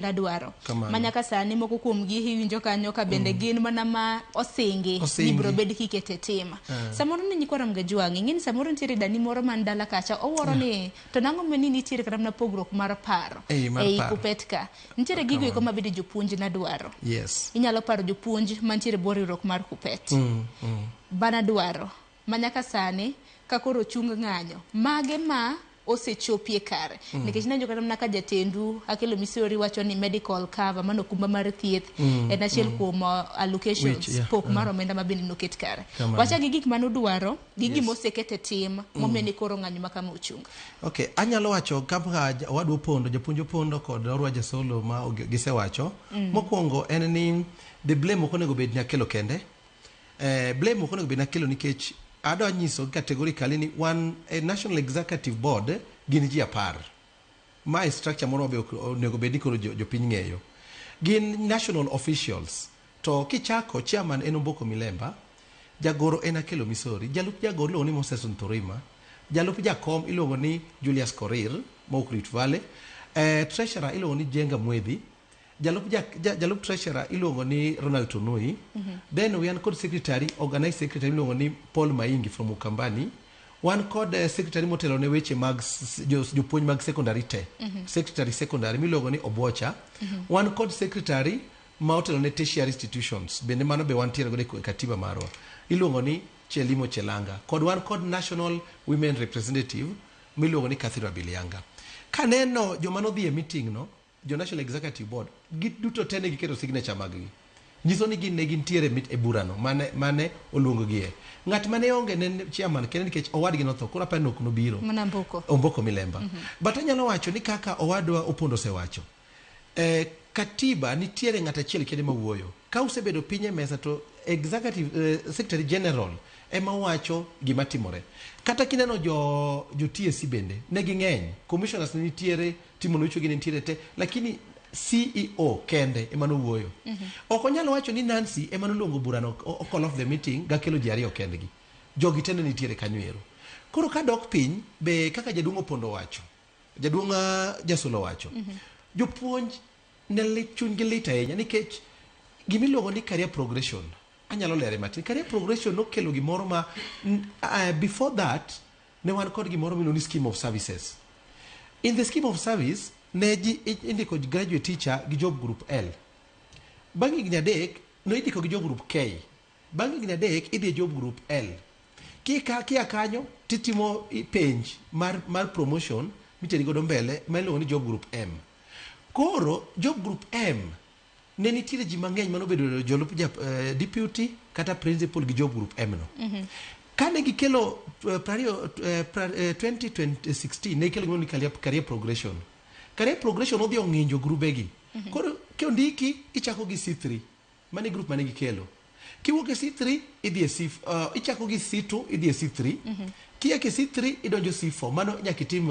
Dwaro Kamano. ma nyaka sani moko kuomgi iwinjo kanyo ka bende gin mana ma osingi ni Osingi. biro bed kikete tim. Samoro ni nyikwa Ramogi Ajwang', ing'e ni samoro nitiere dani moro man dala kacha owuoro ni to nang'o ma ni nitiere kata mana pogruok mar paro Ei, mar ei paro. Kuppet ka. Nitiere gigo eko ma bende jopuonj na dwaro. Inyalo paro jopuonj mantiere e bwo riwruok mar Kuppet. Bana dwaro ma nyaka sani ka koro ochung ng'anyo mage ma osechopie kare. Nikech nawinjo kata mana ka jatendu Akelo Misori wacho ni medical cover, mano okumba mar thieth, en achiel kuom allocations, Which, yeah, pok mar omenda ma bende noket kare. Kamano. Wacha gi gik manudwaro gi gima oseket e tim momiyo ni koro ng'anyo ma kama ochung. Okay, anyalo wacho kaka owadwa Opondo, japuonj Opondo kod Orwa Jasolo ma gisewacho. Mokwongo en ni the blame ok onego bed ni Akelo kende. Blame ok onego bed ni Akelo nikech adwa nyiso categorically ni wan e National Executive Board gin ji 10. Mae structure moro mabe ok onego bed ni koro jopiny ng'eyo. Gin national officials. To kichako, chairman en Omboko Milemba, jagoro en Akelo Misori, jalup jagoro iluongo ni Moses Nturima, jalup jakom iluongo ni Julius Korir mowuok Rift Valley, treasurer iluongo ni Jenga Mwedhi, jalup treasurer iluongo ni Ronald Tunui, then wan kod secretary, organized secretary iluongo ni Paul Maingi from Ukambani, wan kod secretary motelo ne weche mag jopuonj mag secondary te, secretary secondary miluongo ni Obwocha, wan kod secretary ma otelo ne tertiary institutions bende mano be wantiere godo e katiba marwa iluongo ni Chelimo Chelanga, kod wan kod national women representative miluongo ni Catherine Abilianga. Kaneno joma nodhi e meeting no, jo National Executive Board, giduto te ne giketo signature mag gi. Nyiso ni gin ne gintiere e burano mane oluong gie. Ng'at mane onge ne en chairman kende nikech owadgi notho, koro aparo ni ok nobiro. Mana Omboko. Omboko Milemba. But anyalo wacho ni kaka owadwa Opondo osewacho, katiba nitiere ng'at achiel kende mawuoyo. Ka usebedo piny e mesa to executive, secretary general ema wacho gima timore. Kata kineno jo TSC bende ne ging'eny, commissioners ne nitiere, Timo Lucho gi ne nitiere te, lakini CEO kende ema nowuoyo. Ok onyal wacho ni Nancy ema noluongo burano, o call off the meeting gakelo ji ariyo kendgi. Jogi te ne nitiere kanyo ero. Koro kadok piny be kaka jaduong' Opondo wacho, jaduong' Jasolo wacho, jopuonj ne lit, chunygi lit ahinya nikech gimiluongo ni career progression. Anyalo lere matin. Career progression nokelo gimoro ma before that ne wan kod gimoro miluongo ni scheme of services. In the scheme of service ne ji indiko graduate teacher gi job group L. Bang' higni 3 ne indiko gi job group K. Bang' higni 3 idhi e job group L. Kia kanyo titimo penj mar promotion miteri godo mbele ma iluongo ni job group M. Koro job group M ne nitiere ji mang'eny manobedo jolup deputy kata principal gi job group M no. Kane gikelo 2016 ne gikelo gimoro ni career progression. Career progression odhi ong'injo grube gi. Koro kondiki ichako gi C3. Mano e group mane gikelo. Kiwuok e C3 idhi e C, ichako gi C2 idhi e C3. Kiak e C3 idonjo C4. Mano nyaka itim